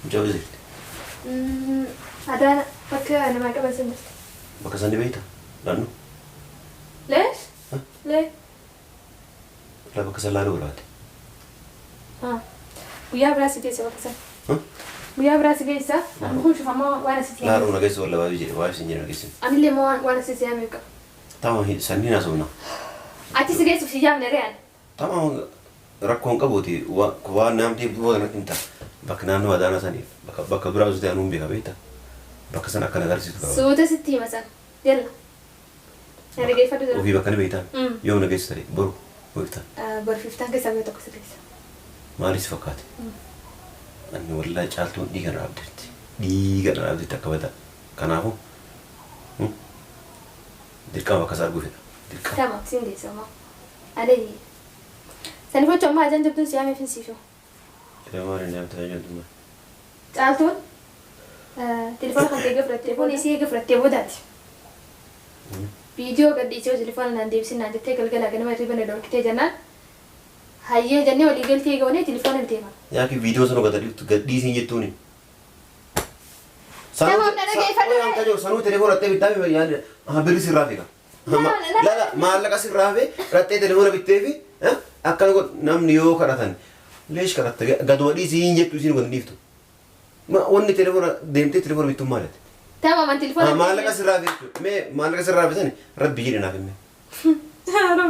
Mucaa eessa jirti? Adaana bakka namaa qaban san jirti. Bakka san ni beektaa? Naannoo? Leesh? Lee? La bakka san laaluu barbaade. Guyyaa biraa si geessa bakka san. Guyyaa biraa si geessa. Amma kun shufamaa waan asii Laa dhuu na geessu walla waa jedhe waa isin jedhe na geessin. Anillee immoo waan asii si yaamee qaba. Tama sanniin haasofna. Achi si geessuuf si yaamne ree ani. Tama rakkoo hin qabuuti waan naamtee booda natti himta. Bakka naannoo Adaanaa saniif bakka bakka biraa osoo ta'e anuun beeka beekta. Bakka sana akka na agarsiistu barbaada. Suuta sitti hima san. Yalla. Na dhageeffadhu dura. Ofii bakka ni beektaa? Yoom na geessita ree? Boru moo iftaan? Boru fi iftaan keessaa guyyaa tokko si geessa. Maali si fakkaate? Ani wallahi Caaltuun dhiiga na dhaabdeetti. Dhiiga na dhaabdeetti akka badaa. Kanaafuu dirqama bakka isaa arguu fedha. Dirqama. Tamam sin geessa ammoo. Alayhi. Saniif jecha ammaa ajaan jabduun si yaameef hin siif himu. Ila maali na yaamte ajaan jabduun maali? Caaltuun telefoona kan kee eega fudhattee booda isii eega fudhattee boodaati. Viidiyoo gad dhiisee telefoona naan deebisin naan jettee galgalaa ganama hirriba na dhorkitee jennaan hayyee jennee walii galtee goonee telefoona biteef. Yaaki viidiyoo sana gad dhiiftu gad dhiisiin jettuuni. Tamam na dhageeffadhu ree. Sanuu telefoona dhattee bittaa fi yaani birri sirraa figa. Lala maallaqa sirraa hafe dhattee telefoona bittee fi akkana godhu namni yoo kadhatan leesh kadhatta gaduma dhiisii hin jettu isiin gad dhiiftu. Wanni telefoona deemtee telefoona bittuun maali ati? Tamam an telefoona Maallaqa sirraa hafe jechuudha. Mee maallaqa sirraa hafe sani rabbi jedhi naaf himme.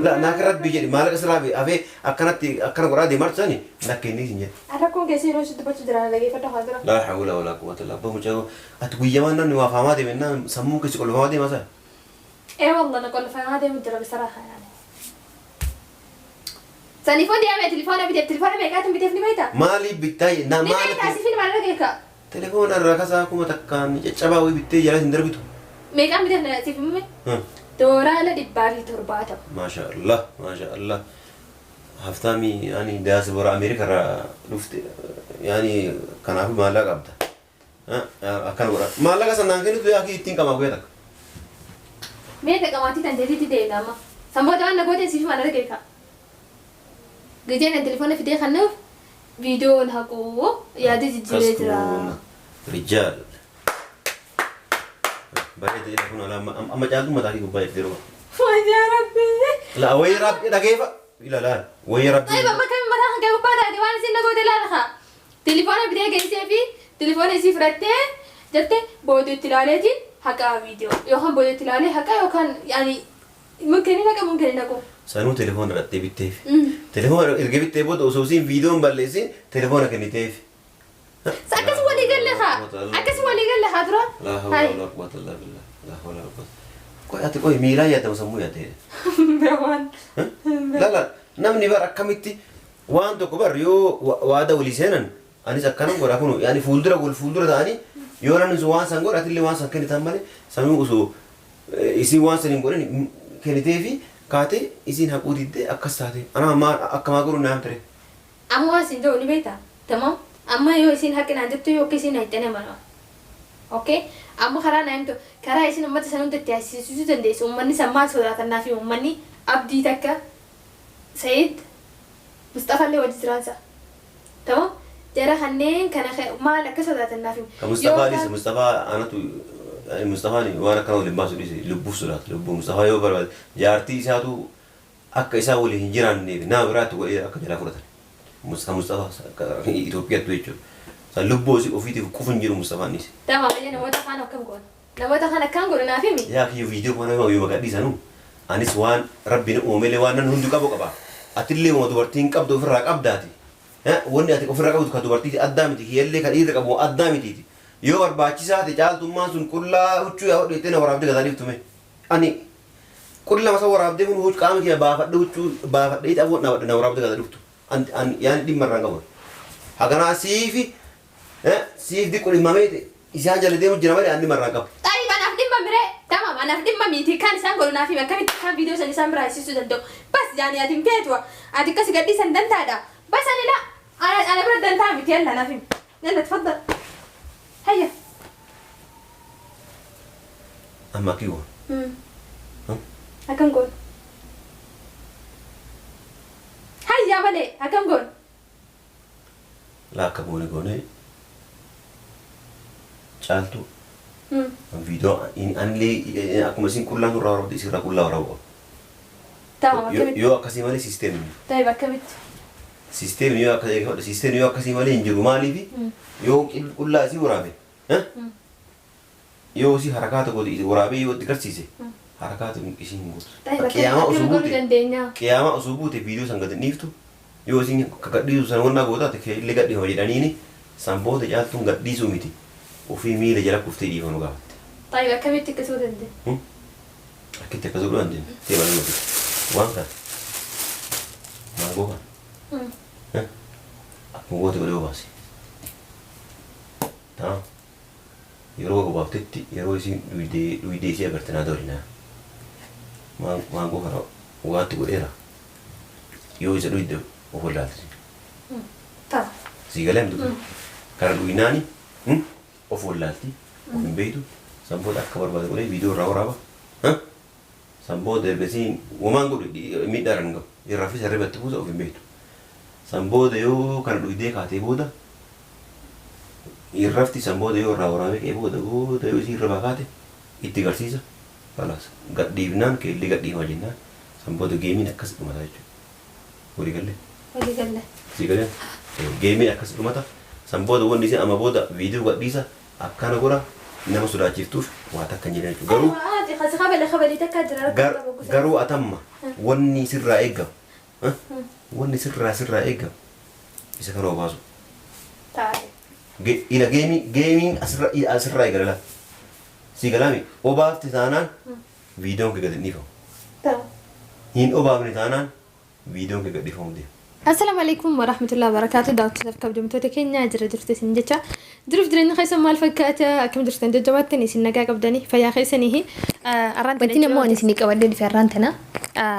La naaf rabbi jedhi maallaqa sirraa hafe hafee akkanatti akkana godhaa deemaa sani na kennii sin jedhe. Rakkoon keessi yeroo si dubbachuu jira na dhageeffadhu haa dura. Laa hawla walaa quwwata illaa billah. Mucaa ati guyyamaan namni waa faamaa deeme naan sammuun keessi qollofamaa deema saa. Ee wallah na qollofamaa deemu jira bisaraha yaani. Saniifuu deeme telefoona biteef telefoona meeqaatiin biteef ni beektaa? Maaliif bittaa na Ni beektaa maaliif siif hin maal beeka? Telefoona rakasaa 1000n caccabaa wayii bittee jalaa hin darbitu. Meeqaan biteef na siif himame? Dooraala 170. Maasha Allah maasha Allah haftaami yaani diaspora America irraa dhufte yaani kanaafu maallaqa qabda akkana godha maallaqa san naan kennitu yaa kii ittiin qamaa guyyaa takka. Mee dhaqamaatii tan teetiitti deemna amma. San booda waan na gooteen siif hima na dhageeffa. Gizeen an telefoona fidee kannuuf viidiyoon haqu yaada jijjiiree jira. Kastuun rijaal. Bareeda ila kun ala amma caaltuun mataa kee gubbaa jirti yeroo. Yaa Rabbi. La wayii rabbi dhageeffa. Ila laal wayii rabbi. Tayyib amma kami mataa kan kee gubbaa taate waan isin na goote laala kaa. Telefoona bitee geessee fi telefoona isii fudhattee jette booda itti ilaaleetiin haqaa viidiyoo yookaan booda itti ilaalee haqa yookaan yaani mumkin hin haqa mumkin hin haqu. Sanuu telefoona dhattee bitteef. Telefoona erga bittee booda osoo isiin viidiyoo hin balleessin telefoona kenniteef. Akkas walii galle kaa. Akkas walii galle kaa dura. Laa hawla walaa quwwata illaa billah. Laa hawla walaa quwwata. Qoy ati qoy miiraa yaadda sammuu yaadde. Beewaan. Lala namni bar akkamitti waan tokko bar yoo waada walii seenan anis akkanan godha kunu yaani fuuldura wal fuuldura ta'anii yoo namni sun waan san godhe atillee waan san kennitan malee sanuu osoo isiin waan san hin godhin kenniteefi kaatee isiin haquu diddee akkas taate anaa maa akkamaa godhu naan ture. Amma waan siin jedhu ni beektaa? Tamam amma yoo isiin haqi naan jettu yoo akka isiin haqxe ni amana. Ok amma karaa naa himtu karaa isiin ummata san hunda itti haqsiisuu dandeessu ummanni san maal sodaatan naaf himi ummanni abdii takka Said Musxafa illee wajji jiraan sa tamam jara kanneen kana maal akka sodaatan naaf himi Ka Musxafaa dhiisi Musxafaa anatu Musxafaan waan akkana waliin baasu dhiisi lubbuuf sodaata lubbuu Musxafaa yoo barbaade jaartii isaatu akka isaan waliin hin jiraanneef nama biraatti godhee akka jalaa fudhatan ka Musxafaa Itoophiyaattu jechuudha san lubbuu ofiitiif qufu hin jiru Musxafaan dhiisi. Tamam ayyee namoota kaan akkam goona Namoota kan akkaan godhu naaf himi. Yaa kiyyo video kana yooma gad dhiisanu anis waan rabbi na uumele waan namni hundi qabu qaba atillee wama dubartiin qabdu ofirraa qabdaati wanni ati ofirraa qabdu ka dubartiiti addaa miti kiyyallee ka dhiirri qabu addaa mitiiti yoo barbaachisaa ta'e caaltummaan sun qullaa huccuu yaa hodhu jettee na waraabdee gadaa dhiiftu mee ani qullama san waraabdee kun huccuu qaama kiyya baafadhe huccuu baafadhee xaboo na waraabdee gadaa dhuftu an an yaani dhimma irraa hin qabu haganaa siifi Siif diqqo dhimmameeti isaan jala deemu jira malee an dhimma irraa hin qabu. Xayyib anaaf dhimma miree tamam anaaf dhimma miiti kan isaan godhu naaf himi akkamitti isaan video san isaan biraa hisiisuu danda'u bas yaani ati hin feetu ati akkas gad dhiisan dantaadha bas ani la ana ana bira dantaa miti yalla naaf himi yalla tafaddal hayya. Amma akki goona. Akkam goona hayya malee akkam goona. Laa akka goone goone Caaltuu viidiyoo anillee akkuma isin qullaa nurraa waraabde isirraa qullaa waraabuu qaba. Tamam akkamitti? Yoo akkasii malee siisteemni hin jiru. Tayyib akkamitti? Siisteemni yoo akkasii siisteemni yoo akkasii malee hin jiru maaliifi yoo qullaa isii waraabe yoo isii harakaata goote waraabee yoo itti garsiise harakaata isii hin gootu. Tayyib Qiyaamaa akkamitti osoo godhuu buute dandeenya? qiyaamaa osoo buute viidiyoo san gad hin dhiiftu yoo isiin ka gadhiisu san wannaa gootaate illee gadhiifama jedhaniini san booda caaltuun gadhiisuu miti ofii miila jala kuftee dhiifama gaafatte. Tayyib akkamitti akkasuu dandeenya? Akkitti akkas godhuu dandeenya. Ta'e malee nuti waan kana maangoo kana akkuma goote godhee obaase. Tamam. Yeroo obaaftetti yeroo isiin dhuydee dhuydee isii agarte naa ta'u naa. Maangoo kana waanti godheera. Yoo isa dhuyde of wallaalti. Tamam. Sii galee miti. Kana dhuynaani of wallaalti of hin beektu san booda akka barbaade godhee viidiyoo irraa waraaba. San booda ergasii womaan godhu miidhaa irra hin gahu. Irraa fi sarribatti buusa of hin beektu. San booda yoo kana dhuydee kaatee booda irrafti san booda yoo irraa waraabee ka'ee booda booda yoo isii irra kaate itti garsiisa. Kalaas gadhiifnaan keellee gadhiifama jennaan san booda geemiin akkas dhumata jechuudha. Walii galee. Walii galee. Sii galee geemiin akkas dhumata san booda wanni isin amma booda viidiyoo gadhiisa akkana godha nama sodaachiftuuf waa takka hin jedhan jechuudha. Garuu Ati kasi kabale kabale takka jira rakkoo qabu. Garuu atamma wanni sirraa eegamu wanni sirraa sirraa eegamu isa kana obaasu. Taate. Ila geemii geemiin asirra asirraa eegala laata. Sii galaami obaafte taanaan viidiyoon kee gadi dhiifamu. Tamam. Hin obaafne taanaan viidiyoon kee gadi dhiifamu deema. Assalaamu alaikum warahmatullahi wabarakatuh. Daawwattoota kabajamtoota keenya jira jirtu isin jecha. Jiruuf jireenya keessan maal fakkaata? Akkam jirtan jajjabaattan isin nagaa qabdanii fayyaa keessanii arraan Wanti immoo ani isinii qabadhee dhufe arraan tana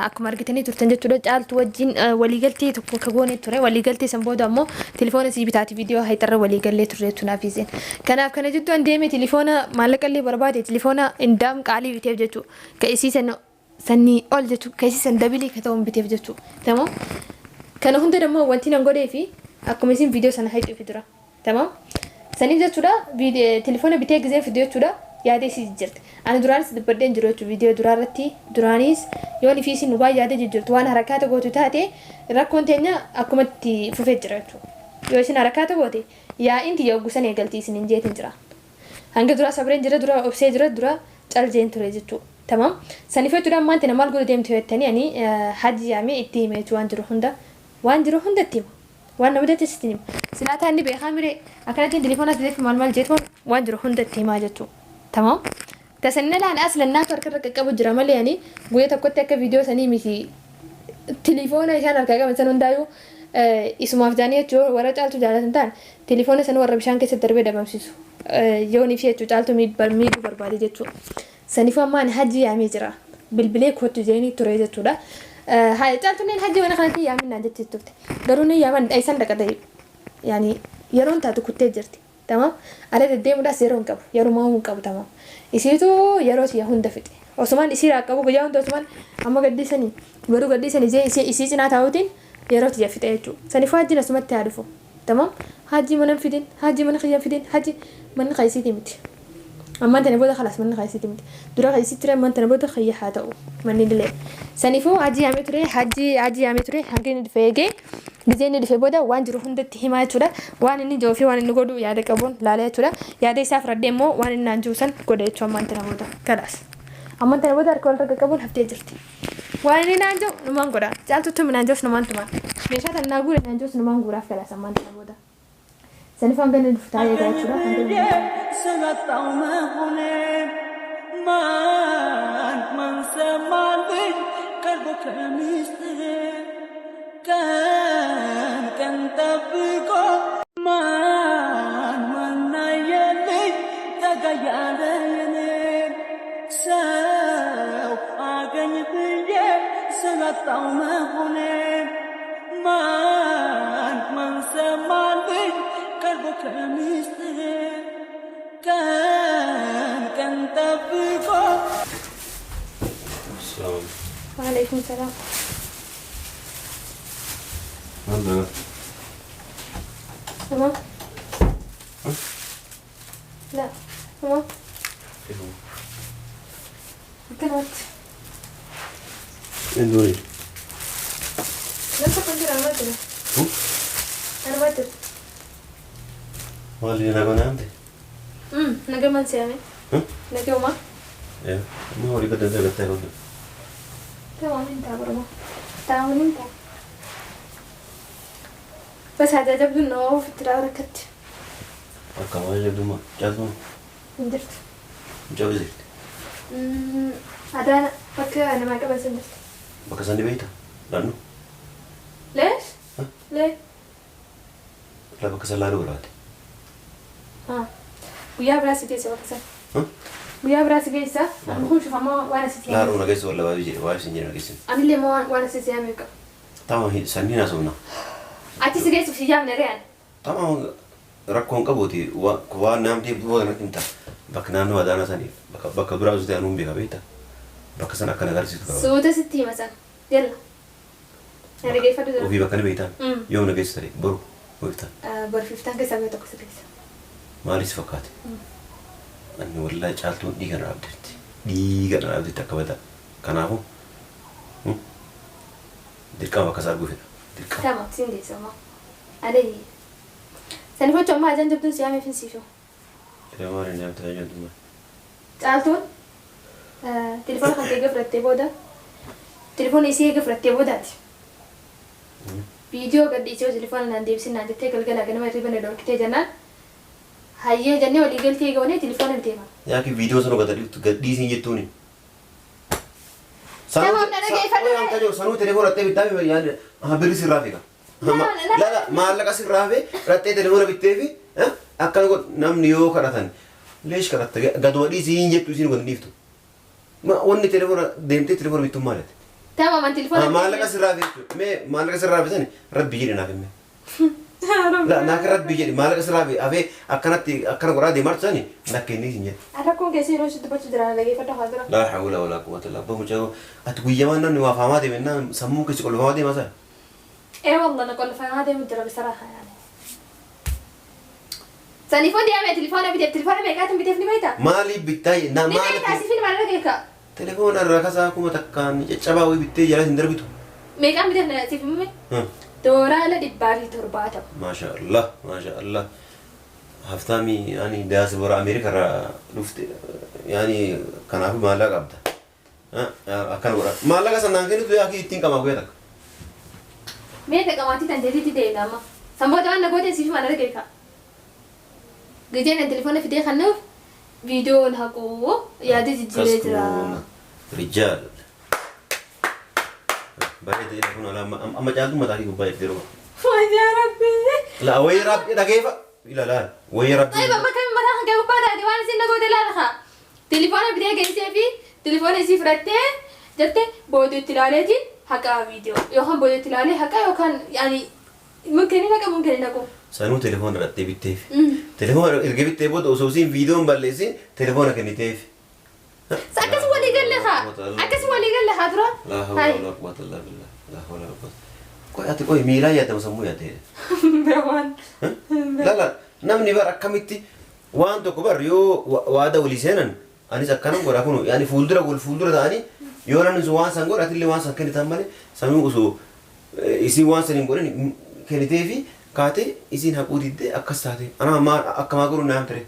akkuma argitanii turtan jechuudha. Caaltu wajjin waliigaltee tokko akka goone ture. Waliigaltee san booda ammoo telefoona sii bitaati viidiyoo hayxarra waliigallee turre jechuudha fiizeen. Kanaaf kana jidduu an deeme telefoona maallaqa illee barbaade telefoona indaam qaalii biteef jechuudha. Ka isii sana sanii ol jechuudha. Ka isii san dabilii ka ta'uun biteef jechuudha. Tamam. Kana hunda dammoo wanti nan godhee fi akkuma isin viidiyoo sana hayxuu fi dura. Tamam. Saniif jechuudha telefoona bitee gizeen fiduu jechuudha yaada isii jijjiirte. Ani duraanis dubbadheen jiru jechuudha viidiyoo duraa irratti duraanis yoon ifii isin waan yaada jijjiirtu waan harakaata gootu taate rakkoon teenya akkuma itti fufee jira jechuudha. Yoo isin harakaata goote yaa'iin tiyya hoggusan eegalti isin hin jeetin jira. Hanga duraa sabreen jira dura obsee jira dura caljeen ture jechuudha. Tamam. Saniif jechuudha ammaan tana maal godhu deemtu jettanii ani hajji yaamee itti hime jechuudha waan jiru hunda. Waan jiru hunda itti hima. Waan nama jecha sitti hima. Silaataa inni beekaa miree akkanatti telefoona asii maal maal jeetu waan jiru hunda itti himaa jechuudha. Tamam. Tasanna laan aslan naatu harka irra qaqqabu jira malee ani guyyaa tokkotti akka viidiyoo sanii miti telefoona isaan harkaa qaban san hundaayyuu isumaaf jaanii jechuudha warra caaltu jaalatan ta'an telefoona san warra bishaan keessatti darbee dhabamsiisu. Yoon fi jechuudha caaltu miidhuu barbaade jechuudha. Saniifuu amma ani hajji yaamee jira. Bilbilee kootu jeenii ture jechuudha. Caaltuun hajji mana kanatti yaaminaa jettee turte. Garuu ni yaaman isaan dhaqate yaani yeroon taatu kuttee jirti. Tamam. Ala deddeemuudhaas yeroo hin qabu. Yeroo maamuu hin qabu tamam. Isiitu yeroo siya hunda fixe. Osumaan isii qabu guyyaa hunda osumaan amma gadhiisanii garuu gadhiisanii isii cinaa taa'uutiin yeroo tiyya fixe jechuudha. Saniifuu hajjiin asumatti haa dhufu. Tamam. Hajji mana hin fidin, hajji mana kiyya hin fidin, hajji manni kan miti. Ammaan tana booda khalaas manni kan isiiti miti. Dura kan isitti ture ammaan tana booda kiyya haa ta'u manni illee. Saniifuu hajji yaamee ture hajji hajji yaamee ture hanga inni dhufe eegee gizee inni dhufe booda waan jiru hundatti himaa jechuudha. Waan inni jiru fi waan inni godhu yaada qabuun laalee jechuudha. Yaada isaa fudhadhee immoo waan inni naan jiru san godha jechuudha ammaan tana booda. Khalaas. Ammaan tana booda harka walirra qaqqabuun haftee jirti. Waan inni naan jiru numaan godha. Caaltutti naan jirus numaan tuma. Meeshaa tan naa guure naan jirus numaan guuraaf khalaas ammaan tana booda. Saniifuu hanga inni dhufu taa'ee eegaa jechuudha. Hanga inni ስለጣው መሆኔ ማን ማን ሰማልኝ ቀርቦ ከሚስጥሬ ቀን ቀን ጠብቆ ማን ማን አየልኝ ጠጋ ያለ የኔን ሰው አገኝ ብዬ ስላጣው መሆኔ ማን ማን ሰማልኝ ቀርቦ ከሚስጥሬ ቀን ቀን ጠብቆ Waalaikum salaam. Maal dalagaa? Tamam. La. Uma. Akkanumatti. Inni Nam tokko hin jiru anuma jira. Anuma jira. Maali na goona amte? Nagaman si'ame. Naguma. Amma horii gadda gattee qabdu. Tamam hin ta'a baruma. Taa'uun hin ta'a. Bas aadaa jabduun nama ofitti rakkatti. Akka maal jabdummaa caaltuun Hin jirtu. mucaa jirti. Adaa bakka namaa qaban san jirti. Bakka isaan beekta? Naannoo? Leesh? Lee? La bakka isaan laaluu barbaade. Guyyaa biraa si geessa bakka san. Guyyaa biraa si geessa. Ani kun shufamaa waan asitti yaame. Laaluu na geessu walla baay'ee jedhe waa'ee isin jedhe na geessin. Anillee immoo waan asitti yaame qabu. Tama sanniin haasofna. Achi si geessuuf si yaamne re'an. Tama rakkoon qabuuti waan namni booda natti himta. Bakka naannoo adaanaa saniif bakka biraa osoo ta'e anuun beeka beekta. Bakka sana akka na agarsiisu qaba. Suuta sitti hima san. Jalla. Na dhageeffadhu jira. Ofii bakka ni beektaan. Yoom na geessu ta'e boru beektaan. Boru fiftaan keessaa guyyaa tokko si geessa. Maalis fakkaate? Ani wallahi caaltuun dhiiga na dhaabdetti. Dhiiga na dhaabdetti akka badaa. Kanaafuu dirqama bakka isaa arguu fedha. Dirqama. Tamam siin geessa ammoo. Alee. Saniif amma ajaan jabduun si yaameef hin siifu. Maal inni yaamte ajaan jabduun? Caaltuun telefoona kan kee gafrattee booda telefoona isii gafrattee boodaati. Viidiyoo gad dhiisee telefoona naan deebisin naan jettee galgala ganama hirriba na dhorkitee jennaan hayyee jennee walii galtee goonee telefoona bitee mana. Yaaki viidiyoo sana gad dhiiftu gad dhiisiin jettuuni. Tamam na dhageeffadhu. Sanuu telefoona rattee bittaa fi yaani birri sirraa figa. La maallaqa sirraa fi rattee telefoona bittee fi akkana godhu namni yoo kadhatan leesh kadhatta gaduma dhiisiin jettu isiin gad dhiiftu. Wanni telefoona deemtee telefoona bittuun maalati? Tamam an telefoona. Maallaqa sirraa fi jechuudha. Mee maallaqa sirraa fi sani rabbi jedhi naaf himme. La naaka rabbi jedhi maallaqa sirraa fi hafee akkanatti akkana godhaa deemaa sani nakka inni isin jedhe. Rakkoon keessa yeroo isin dubbachuu jira dhageeffadhu haa dura. La hawla wala quwwata illa billah. Mucaa ati guyyamaan namni waa faamaa deeme naan sammuu keessa qolfamaa deema saa. إيه والله أنا كل فما هذا مدرب بصراحة يعني. سنيفون دي أمي تليفون أبي تليفون أبي كاتم بتفني بيتا. مالي بتاي نا مالي. مالي. تعسفين مع رجلك. تليفون الركزة كم تكان شباب بتاي جالس ندربته. ميكان بتفني سيف ممي. دورة لدباري ترباته. ما شاء الله ما شاء الله. هفتامي يعني داس برا أمريكا را لفت يعني كان أبي مالك أبدا. أكان برا مالك سنان كنت يا أخي تين كم أقول لك. ميت كماتي تنجدي تدي نما. سامبو ده أنا قلت سيف مع رجلك. جينا التليفون في دي خنوف فيديو نحكو يا دي تجري رجال بعد تليفون على أما جالو ما تاريخ بايك ديرو يا ربي لا وي ربي لا كيف لا لا وي ربي طيب ما كان ما راح جاوب بعد وانا سين نقول لا لا تليفون بدي جاي في تليفون سي فرته جت بودو تلالي حكا فيديو يوهم بودو تلالي حكا يوكان يعني ممكن هناك ممكن هناك سانو تليفون رتي بتيف تليفون ارجع بتيف وسوسين فيديو مبلسين تليفونك اللي تيف أكس هو اللي قال لها أكس هو اللي قال لها ترى لا حول ولا قوة إلا بالله لا حول ولا قوة كوي أتي كوي ميلا يا تمسمو يا تي بيوان لا لا نمني بار أكملتي وان تكبر يو وعدا ولسانا أنا سكنهم ولا كونوا يعني فولدرة ولا فولدرة ثاني يو أنا نزوان سانغور أتي اللي وان سكني تامالي سامي وسو إسي وان سنين كنتيفي كاتي إسين هقودي ده أكساتي أنا ما أكما أقول نعم ترى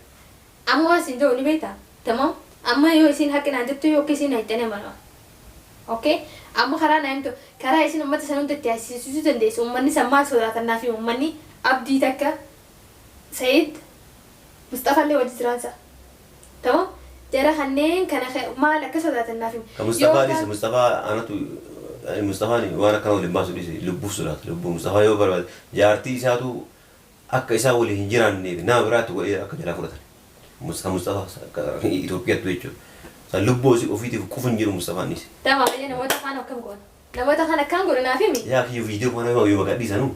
أما سين جو بيتا تمام أما يو إسين هكين عندتو يو كيسين هيتنا مرة أوكي أما خرا نعم تو خرا إسين أمتى سنون تتياسي سوسو تنديس أمني سما سودا تنافي أمني أبدي تكا سيد مصطفى اللي وجه ترانسا تمام جرا خنين كان ما لك سودا تنافي مصطفى ليس مصطفى أنا تو مصطفى وانا كانوا لباسو ليس لبوس سولات لبو مصطفى يو برباد جارتي ساتو أك إساو اللي هنجران نبي نابرات وإيه أك جرا فرتان مصطفى إثيوبيا تويتشو لبوس أوفيتي كوفن جرو مصطفى نيس تمام يعني نبغى خانة كم قول نبغى خانة كم قول نافيمي يا أخي فيديو كمان ما يبغى دي سانو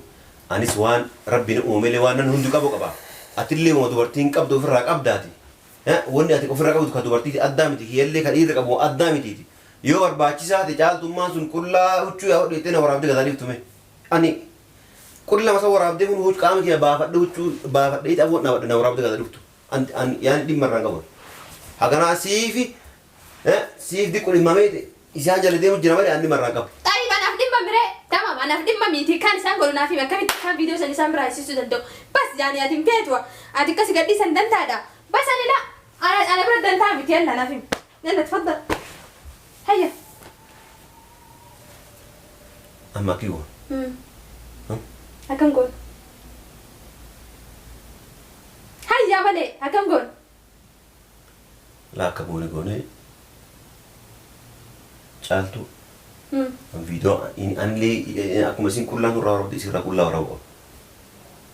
أنيس وان ربنا أمي وان نهندو كابو كابا أتلي ما دوبرتين كاب دو فرق أبداتي ها وني أتي كفرق أبدو كدوبرتي أدامتي هي اللي كده كابو أدامتي yoo barbaachisaa ta'e caaltummaan sun qullaa huccuu yaa hodheettee na waraabdee gataaniif tume. Ani qullaa masa waraabdee kun huccuu qaama kee baafadhe huccuu baafadhee xaboo na waraabdee gataa dhuftu. An yaani dhimma irraa hin qabu. Haganaa siifi siif diqqu dhimmamee isaan jala deemu jira malee an dhimma irraa hin qabu. Xaayib anaaf dhimma miree tamam anaaf dhimma miti kan isaan godhu naaf himi akkamitti kan viidiyoo san isaan biraa hisiisuu danda'u bas yaani ati hin feetu ati akkasi gadhiisan dantaadha bas ani la ana ana bira dantaa miti yalla naaf himi yalla tafaddal hayya. Amma akki goona. Akkam goona hayya malee akkam goona. Laa akka goone goone caaltuu viidiyoo anillee akkuma isin qullaa nurraa waraabde isirraa qullaa waraabuu qaba.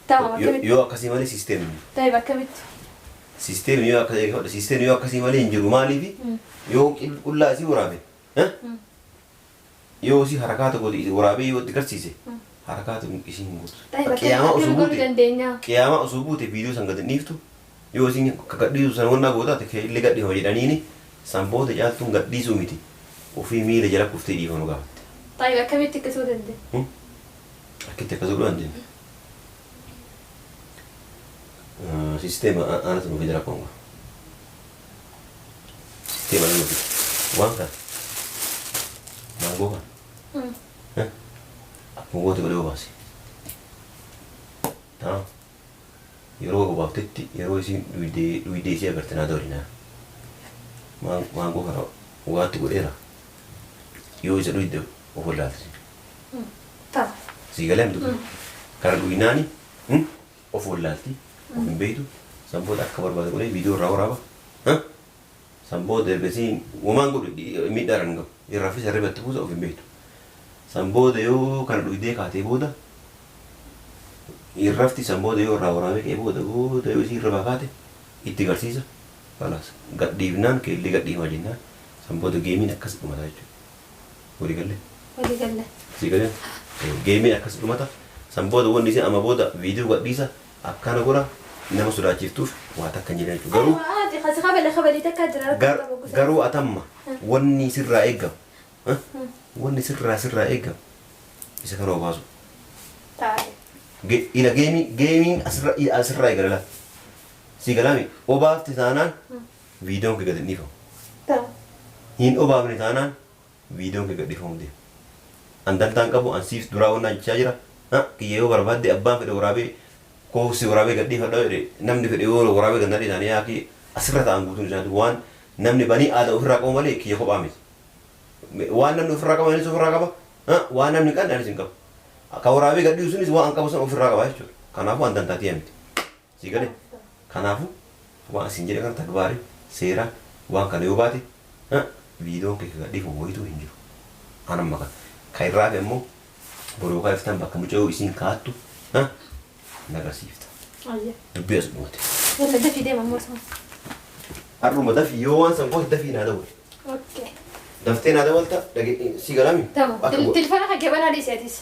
Tamam akkamitti. Yoo akkasii malee siisteemni hin jiru. Tayyib akkamitti. Siisteemni yoo akkasii siisteemni yoo akkasii malee hin jiru maaliifi yoo qullaa isii waraabe yoo isii harakaata goote waraabee yoo itti garsiise harakaata isii hin gootu. Tayyib Qiyaamaa akkamitti osoo godhuu buute dandeenya. qiyaamaa osoo buute viidiyoo san gad hin dhiiftu yoo isiin ka gadhiisu san wannaa gootaate kee illee gadhiifama jedhaniini san booda caaltuun gadhiisuu miti ofii miila jala kuftee dhiifama gaafatte. Tayyib akkamitti akkasuu dandeenya. Akkitti akkas godhuu dandeenya. Sisteema anatu nu fide rakkoon kun. Sisteema nu fide. Waan kana maangoo kana akkuma goote godhee obaase. Tamam. Yeroo obaaftetti yeroo isiin dhuydee dhuydee isii agarte naa dabali naa. Maangoo kana waatti godheera. Yoo isa dhuyde of wallaalte. Tamam. Sii galee hamtu. Kana dhuynaani of wallaalti. Of hin beektu. San booda akka barbaade godhee viidiyoo irraa waraaba. San booda ergasii womaan godhu miidhaa irra hin gahu. Irraa fi sarribatti itti buusa of hin beektu. San booda yoo kana dhuydee kaatee booda irrafti san booda yoo irraa waraabee ka'ee booda booda yoo isii irra kaate itti garsiisa. Kalaas gadhiifnaan keellee gadhiifama jennaan san booda geemiin akkas dhumata jechuudha. Walii galee. Walii galee. Sii galee geemiin akkas dhumata san booda wanni isin amma booda viidiyoo gadhiisa akkana godha nama sodaachiftuuf waa takka hin jedhan jechuudha. Garuu Ati kasi kabale kabale takka jira garuu atamma wanni sirraa eegamu wanni sirraa sirraa eegamu isa kana obaasu. Taate. Ila geemii geemiin asirra asirraa eegala laata. Sii galaami obaafte taanaan viidiyoon kee gadi dhiifamu. Tamam. Hin obaafne taanaan viidiyoon kee gadi dhiifamu deema. An dantaan qabu an siif duraa wannaa jechaa jira. Kiyya yoo barbaadde abbaan fedhe waraabee koofsi waraabee gad dhiifadha jedhe namni fedhe yoo waraabee gad nadhe isaanii yaa asirra ta'an guutuun isaanii waan namni banii aada ofirraa qabu malee kiyya kophaa miti. Waan namni ofirraa qabu anis ofirraa qaba. Waan namni hin qabne anis hin qabu. Ka waraabee gad dhiisu sunis waan qabu sana ofirraa qaba jechuudha. Kanaafuu an dantaa tiyya miti. Sii galee? Kanaafuu waan isin jedhe kana takbaari seera waan kana yoo baate viidiyoon kee gad dhiifamu wayituu hin jiru. An amma kana. Kan irraa hafe immoo boru yookaan iftaan bakka mucayyoo isiin kaattu na agarsiifta. Dubbii as dhumate. Yalla dafii deema ammoo sama. Har'uma dafii yoo waan san goote dafii naa dawwali. Okay. Daftee naa dawwalta si galami? Tamam. Tilfana kan kee banaa dhiisi atis.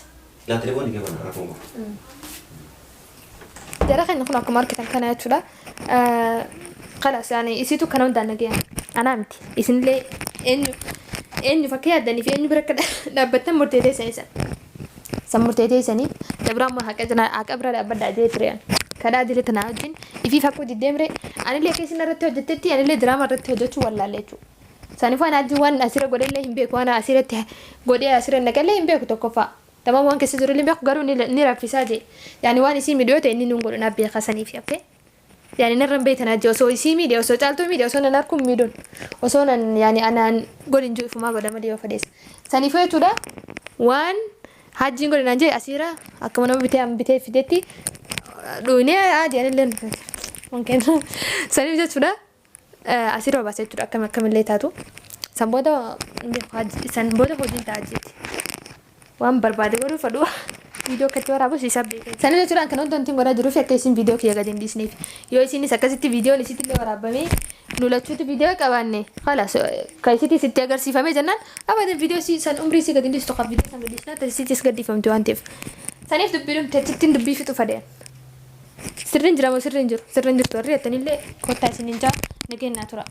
Laa telefoonni kee banaa rakkoon qabu. Jara keenya kun akkuma argitan kana jechuudha. Kalaas yaani isiitu kana hundaan nagaya. Anaa miti. Isinillee eenyu eenyu fakkii yaaddanii fi eenyu bira akka dhaabbattan murtee teessan isan. San murtee teessanii dabraa immoo haqa jira haqa bira dhaabbadhaa jee ture ani. Kadhaa jire tanaa wajjin ifiif akkoo diddeemre anillee akka isin irratti hojjettetti anillee diraama irratti hojjechuu wallaalle jechuudha. Saniifuu ani ajji waan asirra godhellee hin beeku waan asirratti godhee asirra naqellee hin beeku tokkoffaa. Tamam waan keessa jirullee hin beeku garuu ni raffisaa jee. Yaani waan isii miidhu yoo ta'e inni nuun godhu naaf beeka saniif okay. Yaani narra hin beektan ajji osoo isii miidhe osoo caaltuu miidhe osoo nan harkuun miidhuun osoo nan yaani anaan godhin jiru ifumaa godha malee yoo fedhees. Saniifuu jechuudha waan hajjiin godhe naan jee asiira akkuma nama bitee an bitee fidetti dhuunee haji anillee waan saniif jechuudha asiira baasa jechuudha akkam akkamillee taatu. San booda san booda hojiin ta'a jeeti. Waan barbaade godhuu fadhu viidiyoo akkatti waraabus isa beeka. Saniif jechuudha kan wanti wanti godhaa jiruuf akka isin viidiyoo kiyya gadi hin dhiisneef. Yoo isinis akkasitti viidiyoon isitti illee waraabamee nu lachuutu viidiyoo qabaanne khalas kan isitti sitti agarsiifamee jennaan abadan viidiyoo si san umrii si gadi hin dhiistu kan viidiyoo san gadi dhiisnaa tasittis gadi dhiifamti waan ta'eef. Saniif dubbii dhumte achittiin dubbii fixu fadeen. Sirriin jira moo sirriin jiru? Sirriin jirtu warri jettanillee kottaa isiniin jaa nageenyaa tura.